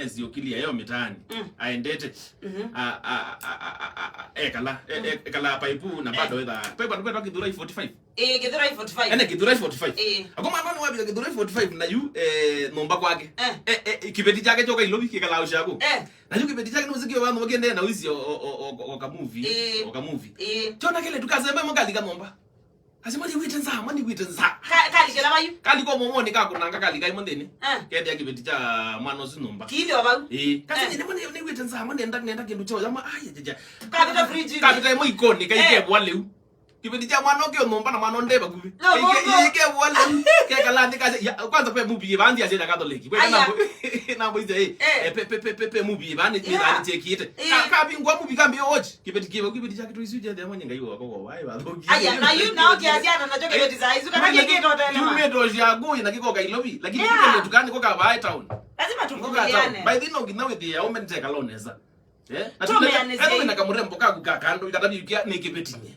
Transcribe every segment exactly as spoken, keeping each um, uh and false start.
Nesi okilia yo mitaani. Mm. Aendete. Mhm. A, a, a, ekala. E, e, ekala paipu na bado etha. Paipu atukwetwa Githurai forty-five. Eh, Githurai forty-five. Ene Githurai forty-five. Eh. Akoma nani wabika Githurai forty-five na yu, eh, nyũmba kwake. Eh. Eh, eh, kĩveti kyake kyoka Ilovi kĩkalaa ũshago. Eh. Na yu kĩveti kyake nũsikio wa mũkende na wisi o, o, o, o, o kamuvi. Eh. O kamuvi. Eh. Kyona kele tukasembe mũkalika nyũmba. Asi mani wite nza, mani wite nza. Ka-, kalikĩla vayu? Kaliko momoni kakunanga kalika imo nthĩnĩ. Eh. Kethĩa kĩveti kya mwana ũsu nyũmba. Kĩilyo vau? Ĩĩ. Kasi nyine mani nĩ wite nza, mani nenda, nenda kĩndũ kyo, yama, ai, jaja. Kapita fridge. Kapita imo ikoni, kaikevwa lĩu. Kĩveti kya mwana ũkĩ nyũmba na mwana ũnde vakuvĩ. No, no, no. Kaikevwa lĩu. Kekala nthĩ kasi, ya, kwanza pe movie vanthi asya Catholic. Kwenda nambo, nambo ise, eh. Eh, pe, pe, pe, pe, pe movie vani, vani chekite. Ka, ka bingwa movie kambi watch. Kĩveti kĩva, kĩveti kyake tũisu kyethĩa mwenye Ngai wakwa kwa waĩ wathũkie. Aya, na yu, na ũkĩasya na nakyo kĩveti saa isu, kana kĩkĩtotelewa. Kiumĩte ũshago, na kĩkoka Ilovi, lakini kĩveti tukani koka vaĩ town. Lazima tuvumiliane. By the way, no nginya wĩthĩe aume nĩtekalonesa. Eh? Na tũmeanĩsye. Kana wĩna kamũrembo kaku ka kando, ikataviũkia nĩ kĩveti nye.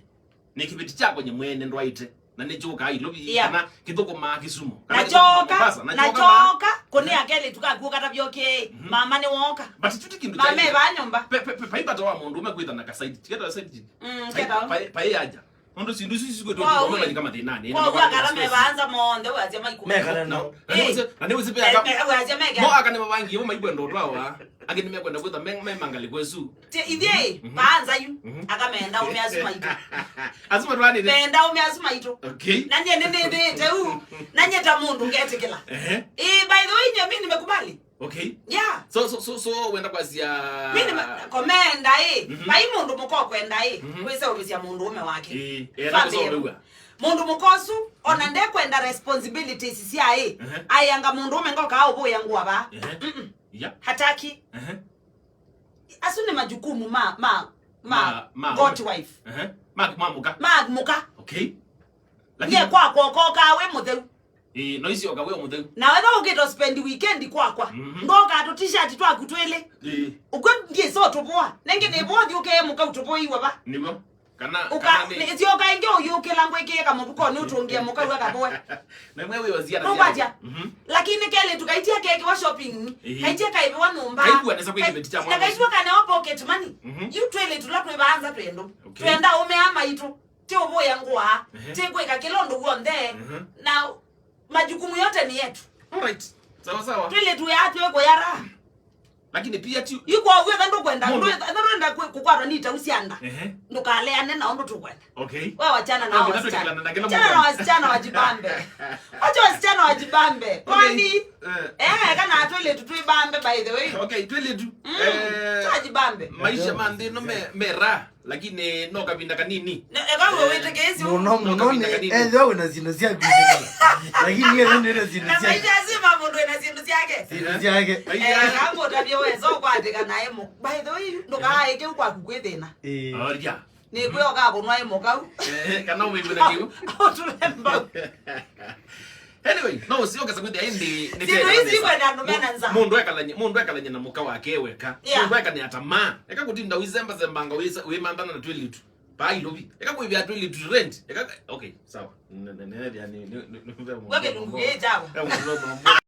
Nĩ kĩveti kyakwa nye mwene ndwaĩte. Na nĩ kyũkaa Ilovi, yeah, kana kĩthũkũmaa Kisumu, kana na kĩthũkũmaa Mombasa, na kyoka kũnĩa kelĩtu kaku ũkatavya okay, mhm, mama nĩ woka. But chuti kĩndũ mama e vaa nyũmba. Pe, pe, pe, paibata wa mũndũ ũme kwĩtha na ka side chick. Keta side chick. Mm, pai, keta. Pai, pai aja. Mũndũ sindu isu sikwĩtwa kwa ũme malika mathĩnanĩ. Kwa ũme akala me vaanza monthe, wasya maiku. Mekana no. Na nĩ wĩsĩ, na nĩ wĩsĩ pe aka. Wasya mekana. Mo aka nĩ mavangi, mo maikwenda ũtwawa. Angĩ nĩmekwenda kwĩtha me, me mangalĩ kwesu. Ti, ithyĩ, mhm, vaanza yu, mhm, akamenda ũme asu maitũ. Asu matwanĩte? Menda ũme asu maitũ. Okay. Na nyie nĩnĩthĩĩte u, na nyie ta mũndũ ngetĩkĩla. Ehe. Ĩĩ, by the way, nyie mi nimekubali. Okay. Yeah. So, so, so, so, wenda kwasya. Mi nime-, komenda ĩ, mhm, vai mũndũ mũka ũkwenda ĩ, mhm, kwĩseũvĩsya mũndũ ũme wake. Ĩĩ, ĩĩ, twambĩe. Mũndũ mũka ũsu, ona, mhm, ndekwenda responsibilities sya ĩ, ehe, ayanga mũndũ ũme ngoka aũvũya ngũa vaa. Ehe. Mm-mm. Yeah. Hataki. Ehe. Asu nĩ majukumu ma, ma, ma, ma, ma goat wife. Ehe. Ma, ma mũka. Ma mũka. Okay. Lakini nyie kwakwa ũkokaa wĩ mũtheu. Ĩĩ, no icio ũka wĩ mũtheu. Na wetha ũkĩte spend weekend kwakwa. Mhm. Ndoka tũ t-shirt twaku twĩlĩ. Ĩĩ. Ũkw'o ndiĩ so tũvũa. Nengĩ nĩ vũa thiũkee mũka ũtũvũiwa va. Nĩw'o. Kana, ũka, kana nĩ nĩ, syoka ĩngĩ ũyũkĩla ngwĩkĩe kamũvukonĩ ũtũngĩe mũkau akavũe. Na mwe wĩ waziana. Nũkwatya? Mhm. Lakini kelĩtu kaitia kekiwa shopping. Ĩĩ. Kaitia kaiviwa nyũmba. Kaigua nesa kwĩ kĩveti kya mwana ũcio. Kaitwa kaneo pocket money. Mhm. Yu twĩlĩtu la twĩvaanza twendo. Okay. Twenda ũme a maitũ. Ti ũvũya ngũa. Ehe. Ti kwĩka kĩla ũndũ w'onthe. Mhm. Na majukumu yote ni yetu. All right. Sawa sawa. Twĩlĩtu ya twĩ kũyara. Lakini pia ti yu kwa ũw'o ethwa ndũkwenda, mũndũ ndũ-, ethwa ndũkwenda kwĩ-, kũkwatwa nĩ itau sya nda. Ehe. Ndũkaleane na ũndũ tũkwenda. Okay. Wewe wachana na wasichana. Wachana na wasichana wajibambe. Wacha wasichana wajibambe. Okay. Kwani, eh, eh, kana twĩlĩtu twĩbambe by the way. Okay, twĩlĩtu. Mm. Eh, twajibambe. Maisha ma nthĩ ĩno me, me raha. Lakini no kavinda kanini. Ne, eka we wĩtĩkĩĩsye mũno, mũno nĩ ethĩwa wĩna syĩndũ syaku. Lakini ethĩwa ndĩna syĩndũ syaku. Na maisha asima mũndũ ena syĩndũ syake. Syĩndũ syake. Eh, kama ũtavye weza ũkwatĩka naye mo. By the way, ndũkaaĩke kwaku kwĩ thĩna. Eh. Oria. Nĩkwĩ ũkakũnwa ĩ mũkau. Eh, kana ũmĩkwe na kĩu. Ũtũlemba. Anyway, no, sio kasa kwĩthĩa ĩndĩ nĩ syĩndũ ici kwenda andũ mena nza. Mũndũ ekalanye, mũndũ ekalanye na mũka wake weka. Yeah. Mũndũ ekane atamaa. Eka kũtinda wĩsemba sembanga wĩsa-, wĩmanthana na twĩlĩtu. Pa Ilovi. Eka kwĩvĩa twĩlĩtu rent. Eka, okay, sawa. Nĩ, nĩ, nĩ, nĩ, nĩ, nĩ, nĩ, nĩ, weke lungu ye jawa. Eh, mũndũ no, no,